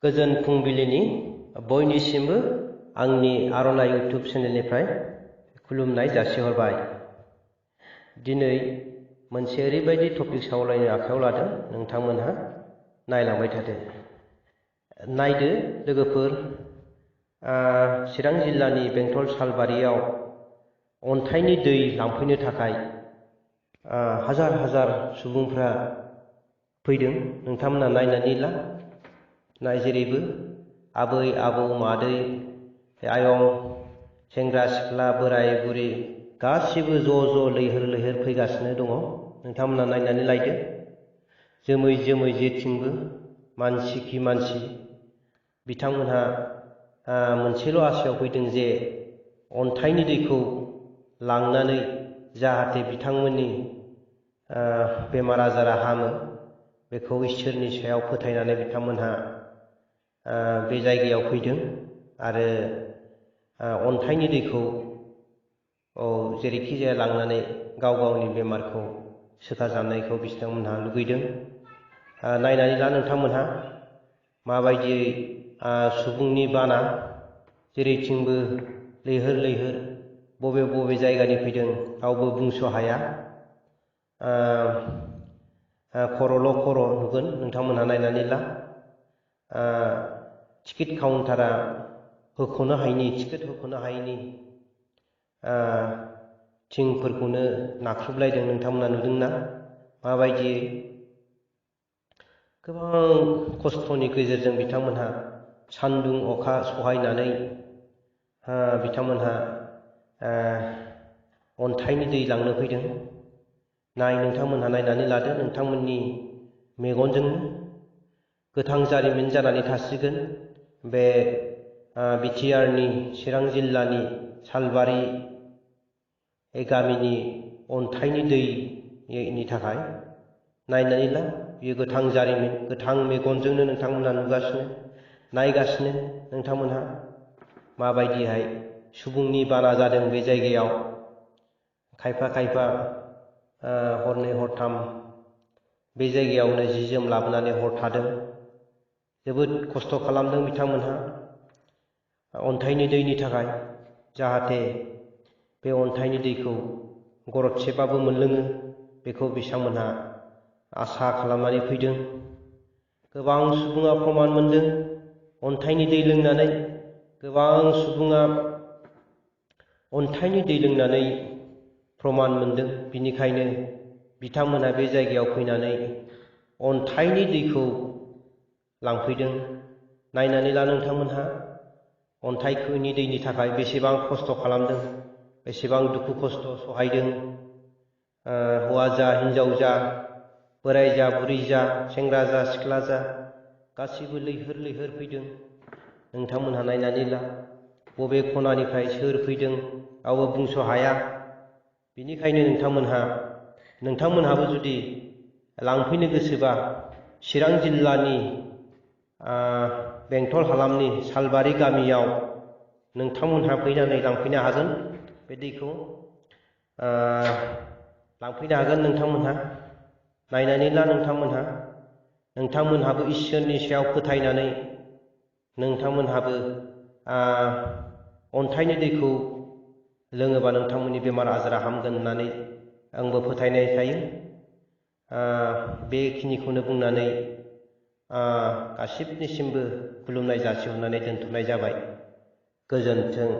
गोजोन फुंबिलिनि बयनिसिमबो आंनि आर'नाइ इउट्युब चेनेलनिफ्राय खुलुमनाय जासिहरबाय। दिनै मोनसे ओरैबायदि टपिक सावरायनो आखायाव लादों, नोंथांमोनहा नायलांबाय थादो। नायदो लोगोफोर, चिरां जिल्लानि बेंटल सालबारियाव अन्थाइनि दै लांफैनो थाखाय हाजार हाजार सुबुंफ्रा फैदों। नोंथांमोना नायनानै ला। जेरैबो आबै आबौ मादै आयं सेंग्रा सिख्ला बोराय बुरि गासिबो ज' लैहोर लैहोर फैगासिनो दङ। नोंथांमोना नायनानै लायदो। जोमै जोमै जेथिंबो मानसि खि मानसि। बिथांमोनहा मोनसेल' आसायाव फैदों जे अन्थाइनि दैखौ लांनानै जाहाथे बिथांमोननि बेमार आजारा हामो, बेखौ इसोरनि सायाव फोथायनानै बिथांमोनहा बे जायगायाव फैदों आरो अन्थाइनि दैखौ जेरैखि जाया लांनानै गाव गावनि बेमारखौ सोखाजानायखौ बिथांमोनहा लुगैदों। नायनानै ला नोंथांमोनहा माबायदियै सुबुंनि बाना, जेरैथिंबो लैहोर लैहोर। बबे बबे जायगानि फैदों रावबो बुंस' हाया। खर'ल' खर' नुगोन। नोंथांमोनहा नायनानै ला। टिकेट काउन्टारा होख'नो हायैनि, टिकेट होख'नो हायैनि थिंफोरखौनो नाख्रुबलायदों। नोंथांमोना नुदोंना माबायदियै गोबां खस्थ'नि गेजेरजों बिथांमोनहा सान्दुं अखा सहायनानै बिथांमोनहा अन्थाइनि दै लांनो फैदों। नोंथांमोनहा नायनानै लादो। नोंथांमोननि मेगनजोंनो गोथां जारिमिन जानानै थासिगोन बे बिटिआरनि चिरां जिल्लानि सालबारि गामिनि अन्थाइनि दैनि थाखाय। नायनानै ला, बेयो गोथां जारिमिन। गोथां मेगनजोंनो नोंथांमोनहा नुगासिनो, नायगासिनो। नोंथांमोनहा माबायदिहाय सुबुंनि बाना जादों बे जायगायाव। खायफा खायफा हरनै हरथाम बे जायगायावनो जि जोम लाबोनानै हर थादों। जोबोद खस्थ' खालामदों बिथांमोनहा अन्थाइनि दैनि थाखाय, जाहाथे बे अन्थाइनि दैखौ गरदसेबाबो मोनलोङो, बेखौ बिथांमोनहा आसा खालामनानै फैदों। गोबां सुबुङा प्रमान मोनदों अन्थाइनि दै लोंनानै। गोबां सुबुङा अन्थाइनि दै लोंनानै प्रमान मोनदों। बिनिखायनो बिथांमोनहा बे जायगायाव फैनानै अन्थाइनि दैखौ लांफैदों। नायनानै ला नोंथांमोनहा अन्थाइनि दैनि थाखाय बेसेबां खस्थ' खालामदों, बेसेबां दुखु खस्थ' सहायदों। हौवा जा हिन्जाव जा, बोराय जा बुरै जा, सेंग्रा जा सिख्ला जा, गासिबो लैहोर लैहोर फैदों। नोंथांमोनहा नायनानै ला। बबे खनानिफ्राय सोर फैदों रावबो बुंस' हाया। बिनिखायनो नोंथांमोनहाबो जुदि लांफैनो गोसोबा चिरां जिल्लानि बेंटल हालामनि सालबारि गामियाव नोंथांमोनहा फैनानै लांफैनो हागोन। बे दैखौ लांफैनो हागोन नोंथांमोनहा। नायनानै ला नोंथांमोनहाबो इसोरनि सायाव फोथायनानै नोंथांमोनहाबो अन्थाइनि दैखौ लोङोबा नोंथांमोननि बेमार आजारा हामगोन होननानै आंबो फोथायनाय थायो। बेखिनिखौनो बुंनानै गासिबनिसिमबो खुलुमनाय जासिहरनानै दोनथ'नाय जाबाय। गोजोन्थों।